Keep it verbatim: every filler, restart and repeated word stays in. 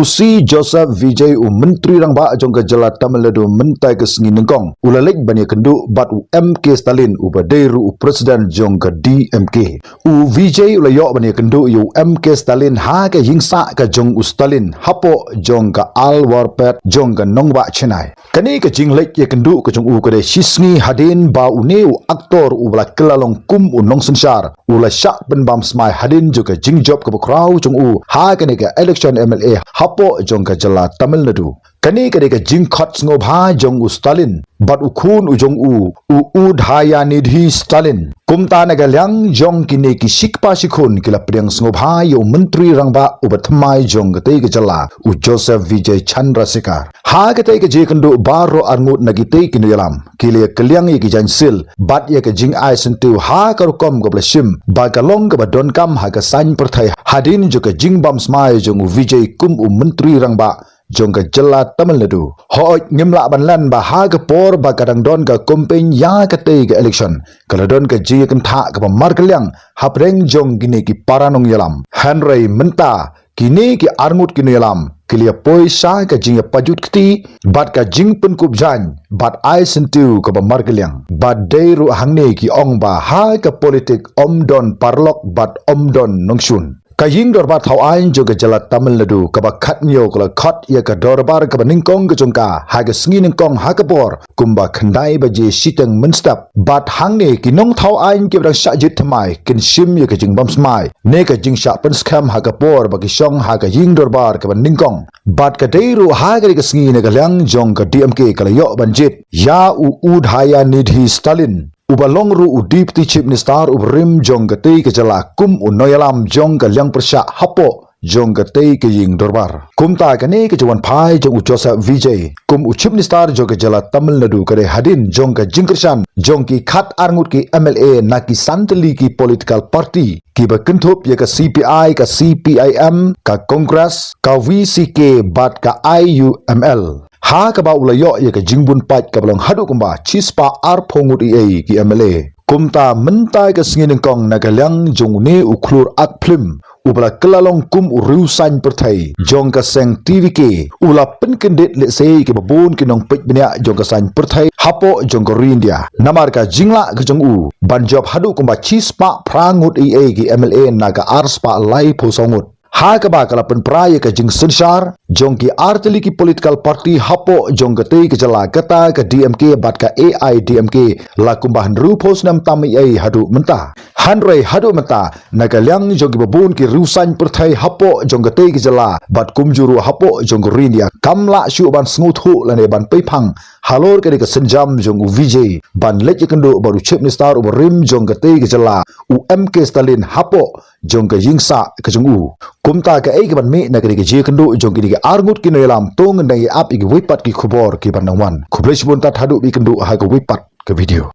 U C Joseph Vijay, u Myntri Rangbah jong ka jylla Tamil Nadu, mynta ka sngi nyngkong u la leit ban ïakynduh bad u M K Stalin, uba dei ruh u President jong ka D M K. U Vijay u la ïoh ban ïakynduh ïa u M K Stalin ha ka ïingsah ka jong u Stalin hapoh jong ka Alwar Pet jong ka nongbah Chennai. Kane ka jingleit ïakynduh ka jong u ka dei shisngi hadien ba une u actor uba la kylla long kum u nongsynshar u la shah pynbam smai hadien jong ka jingjop kaba khraw jong u ha kane ka election M L A hapoh jong ka jylla Tamil Nadu. Kane ka dei ka jingkhot sngewbha jong u Stalin bad u khun u jong u, u Udhayanidhi Stalin. Kumta na ka liang jong kine ki shikpa shikhun ki la pdiang sngewbha ïa u Myntri Rangbah uba thymmai jong katei ka jylla, u Joseph Vijay Chandrasekhar. Ha katei ka jingïakynduh baroh arngut na kitei ki nongïalam ki la ïakylliang ïa ki jaiñsil bad ïa ka jingai syntiew ha ka rukom kaba la shim ba ka long kaba donkam ha ka saiñ pyrthei hadien jong ka jingbam smai jong u Vijay kum u Myntri Rangbah jong ka jylla Tamil Nadu. Hooid, ngim lah ban len ba ha ka por ba ka dang don ka campaign ïa katei ka election ka la don ka jingïakynthah kaba markylliang hapdeng jong kine ki para nongïalam. Hynrei mynta kine ki arngut ki nongïalam ki la ïapoi sha ka jingïapajut kti bad ka jingpynkup jaiñ bad ai syntiew kaba markylliang. Bad dei ruh hangne ki ong ba ha ka politik ym don paralok bad ym don nongshun. Ka ïing dorbar thaw aiñ jong ka jylla Tamil Nadu kaba khathynñiew ka la khot ïa ka dorbar kaba nyngkong ka jong ka ha ka sngi nyngkong ha ka por kumba khyndai baje shiteng mynstep. Bad hangne ki nongthaw aiñ kiba dang shah jied thymmai kin shim ïa ka jingbam smai ne ka jingshah pynskhem ha ka por ba ki shong ha ka ïing dorbar kaba nyngkong. Bad ka dei ruh ha katei ka sngi na ka liang jong ka D M K ka la ïoh ban jied ïa u Udhayanidhi Stalin, uba long ruh u Deputy Chief Minister uba rim jong katei ka jylla kum u nongïalam jong ka liang pyrshah hapoh jong katei ka ïing dorbar. Kumta kane ka jingwan phai jong u Joseph Vijay kum u Chief Minister jong ka jylla Tamil Nadu ka dei hadien jong ka jingkyrshan jong ki khat arngut ki M L A na ki san tylli ki political party kiba kynthup ïa ka C P I, ka C P I M, ka Congress, ka V C K bad ka I U M L. Ha kaba u la ïoh ïa ka jingbun paid kaba long haduh kumba shispah arphew ngut eiei ki M L A. Kumta mynta ka sngi nyngkong na ka liang jong une u khlur ak phlim uba la kylla long kum u riewsaiñ pyrthei jong ka seng T V K u la pynkyndit lehse ïa kiba bun ki nongpeit bniah jong ka saiñ pyrthei hapoh jong ka ri India. Namar ka jinglah ka jong u ban jop haduh kumba shispah phra ngut eiei ki M L A na ka arspah laiphew saw ngut. Ha kaba ka la pynpra ïa ka jingsynshar jong ki artylli ki political party hapoh jong katei ka jylla, kata ka D M K bad ka A I D M K la kumba hynriewphew snem tam eiei haduh mynta. Hynrei haduh mynta na ka liang jong kiba bun ki riewsaiñ pyrthei hapoh jong katei ka jylla bad kumjuh ruh hapoh jong ka ri India kam lah shuh ban sngewthuh lane ban peiphang halor kane ka sienjam jong u Vijay ban leit ïakynduh bad u Chief Minister uba rim jong katei ka jylla, u M K Stalin, hapoh jong ka ïingsah ka jong u. Kumta kaei kaban mih na kane ka jingïakynduh jong kine ki arngut ki nongïalam? To ngin dang ïa ap ïa kiwei pat ki khubor kiban dang wan. Khublei shibun tad haduh ban ïakynduh ha kawei pat ka video.